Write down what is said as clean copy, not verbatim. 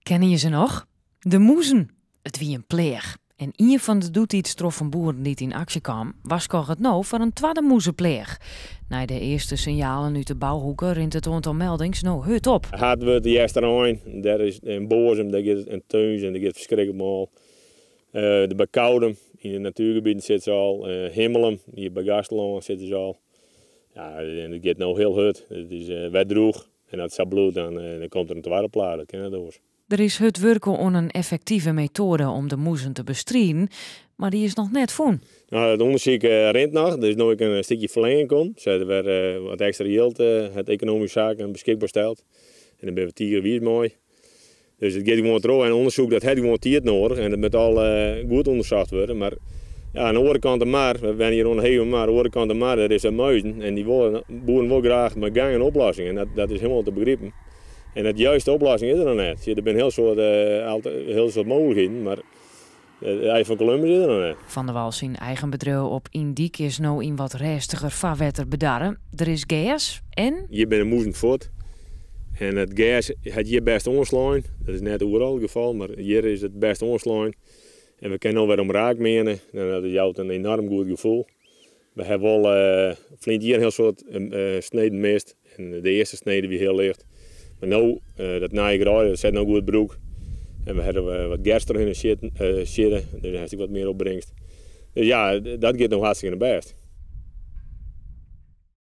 Kenne je se noch? De mûzen. It wie in pleach. En ien fan de doetiids troffen boeren dy't yn aksje kaam, warskôget no foar in twadde mûzepleach. Nei de earste sinjalen út de bouhoeke rint it oantal meldings no hurd op. Hartwert, de Easterein, dêr is in boazem, dêr giet it en Turns en dêr giet it ferskriklik mâl. De by Koudum, yn de natuergebieten sitte se al. Himmelum, hjir by Gaasterlân sitte se al. Ja, en it giet no hiel hurd. It is wer drûch en as it sa bliuwt dan komt der in twadde plaach, dat kin net oars. Der is hurd wurke oan in effektive metoade om de mûzen te bestriden, mar dy is noch net fûn. No, it ûndersyk rint noch. Der is no ek in stikje ferlinging kommen. Se hawwe wer wat ekstra jild hat ekonomyske saken beskikber steld. En dêr binne we tige wiis mei. Dus it giet gewoan troch en ûndersyk dat hat gewoan tiid noadich en it moat al goed ûndersocht wurde. Mar ja, oan de oare kant de mar, we wenje hjir oan de Hege Mar, oare kant de mar, dêr is de muizen en dy wolle, boeren wol graach mei gang in oplossing en dat, dat is hielendal te begripen. En it juiste oplossing is der noch net. Der binne hiel soad, hiel soad mooglikheden, mar de ei fan Columbus is der noch net. Van der Wal syn eigen bedriuw op Yndyk is no yn wat rêstiger farwetter bedarre. Der is gers en. Hjir binne mûzen fuort en it gers hat hjir bêst oanslein. Dat is net oeral it gefal, mar hjir is it bêst oanslein. En we kinne no wer omraak meane en dat jout in enoarm goed gefoel. We hawwe wol ferline jier in hiel soad sneden mist en de earste snede wie hiel licht. Mar no, dat nije greide, dat set no goed brûk. En we hawwe wat gers trochhinne siedde, dus dan hast ek wat mear opbringst. Dus ja, dat giet no hartstikke bêst.